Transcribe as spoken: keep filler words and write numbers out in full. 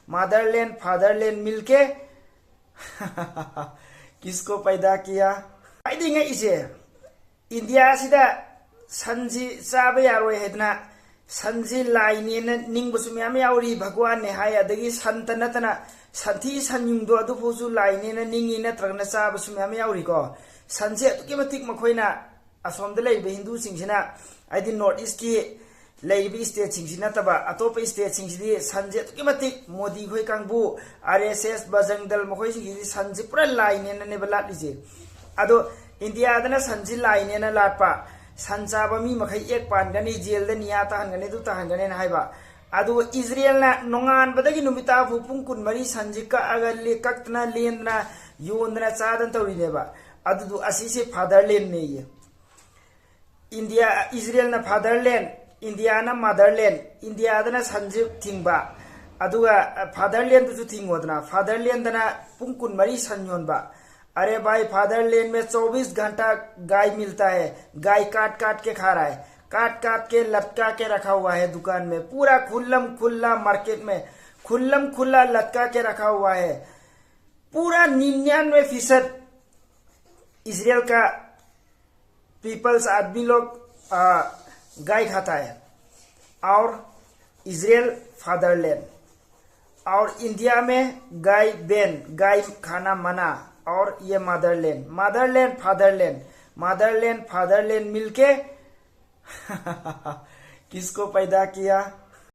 Motherland, fatherland मिलके किसको पैदा किया? ꯈ꯭ꯋꯥꯏꯗꯒꯤ ꯉꯛꯏꯁꯦ, ꯏꯟꯗꯤꯌꯥꯁꯤꯗ ꯁꯟꯁꯤ ꯆꯥꯕ ꯌꯥꯔꯣꯏ ꯍꯥꯏꯗꯅ ꯁꯟꯁꯤ ꯂꯥꯏꯅꯦꯅ ꯅꯤꯡꯕꯁꯨ ꯃꯌꯥꯝ ꯌꯥꯎꯔꯤ, ꯚꯒꯋꯥꯟꯅꯦ ꯍꯥꯏ꯫ ꯑꯗꯒꯤ ꯁꯟꯇ ꯅꯠꯇꯅ ꯁꯟꯊꯤ ꯁꯟꯌꯨꯡꯗꯣ ꯑꯗꯨꯐꯥꯎꯁꯨ ꯂꯥꯏꯅꯦꯅ ꯅꯤꯡꯉꯤ ꯅꯠꯇ꯭ꯔꯒꯅ ꯆꯥꯕꯁꯨ ꯃꯌꯥꯝ ꯌꯥꯎꯔꯤꯀꯣ꯫ ꯁꯟꯁꯦ ꯑꯗꯨꯛꯀꯤ ꯃꯇꯤꯛ ꯃꯈꯣꯏꯅ, ꯑꯁꯣꯝꯗ ꯂꯩꯔꯤꯕ ꯍꯤꯟꯗꯨꯁꯤꯡꯁꯤꯅ, ꯍꯥꯏꯗꯤ ꯅꯣꯔꯠ ꯏꯁꯀꯤ ꯂꯩꯔꯤꯕ ꯁ꯭ꯇꯦꯠꯁꯤꯡꯁꯤ ꯅꯠꯇꯕ ꯑꯇꯣꯞꯄ ꯁ꯭ꯇꯦꯠꯁꯤꯡꯁꯤꯗꯤ ꯁꯟꯁꯦ ꯑꯗꯨꯛꯀꯤ ꯃꯇꯤꯛ ꯃꯣꯗꯤ ꯈꯣꯏ ꯀꯥꯡꯕꯨ, ꯑꯥꯔ ꯑꯦꯁ ꯑꯦꯁ, ꯕꯖꯔꯪ ꯗꯜ, ꯃꯈꯣꯏꯁꯤꯡꯁꯤꯗꯤ ꯁꯟꯁꯦ ꯄꯨꯔꯥ ꯂꯥꯏꯅꯦꯅꯅꯦꯕ ꯂꯥꯠꯂꯤꯁꯦ꯫ ꯑꯗꯣ ꯏꯟꯗꯤꯌꯥꯗꯅ ꯁꯟꯁꯤ ꯂꯥꯏꯅꯦꯅ ꯂꯥꯠꯄ, ꯁꯟ ꯆꯥꯕ ꯃꯤ ꯃꯈꯩ ꯑꯦꯛ ꯄꯥꯟꯒꯅꯤ, ꯖꯦꯜꯗ ꯅꯤꯌꯥ ꯇꯥꯍꯟꯒꯅꯤ, ꯑꯗꯨ ꯇꯥꯍꯟꯒꯅꯤꯅ ꯍꯥꯏꯕ꯫ ꯑꯗꯨꯒ ꯏꯖꯔꯦꯜꯅ ꯅꯣꯡꯉꯥꯟꯕꯗꯒꯤ ꯅꯨꯃꯤꯠ ꯇꯥꯐꯥꯎ ꯄꯨꯡ ꯀꯨꯟꯃꯔꯤ ꯁꯟꯁꯤ ꯀꯛꯑꯒ ꯂꯦ-, ꯀꯛꯇꯅ, ꯂꯦꯟꯗꯅ, ꯌꯣꯟꯗꯅ, ꯆꯥꯗꯅ ꯇꯧꯔꯤꯅꯦꯕ꯫ ꯑꯗꯨꯗꯨ ꯑꯁꯤꯁꯦ ꯐꯥꯗꯔꯂꯦꯟꯅꯦꯌꯦ꯫ ꯏꯟꯗꯤꯌꯥ, ꯏꯖꯔꯦꯜꯅ ꯐꯥꯗꯔꯂꯦꯟ, ꯏꯟꯗꯤꯌꯥꯅ ꯃꯥꯗꯔꯂꯦꯟ꯫ ꯏꯟꯗꯤꯌꯥꯗꯅ ꯁꯟꯁꯤ ꯊꯤꯡꯕ, ꯑꯗꯨꯒ ꯐꯥꯗꯔꯂꯦꯟꯗꯨꯁꯨ ꯊꯤꯡꯉꯣꯗꯅ꯫ ꯐꯥꯗꯔꯂꯦꯟꯗꯅ ꯄꯨꯡ ꯀꯨꯟꯃꯔꯤ ꯁꯟ ꯌꯣꯟꯕ꯫ अरे भाई, फादरलैंड में चौबीस घंटा गाय मिलता है, गाय काट काट के खा रहा है, काट काट के लटका के रखा हुआ है दुकान में, पूरा खुल्लम खुल्ला मार्केट में खुल्लम खुल्ला लटका के रखा हुआ है। पूरा निन्यानवे फीसद इसराइल का पीपल्स, आदमी लोग, आ, गाय खाता है। और इसराइल फादरलैंड, और इंडिया में गाय बैन, गाय खाना मना। और ये Motherland, Motherland fatherland, Motherland fatherland मिलके किसको पैदा किया?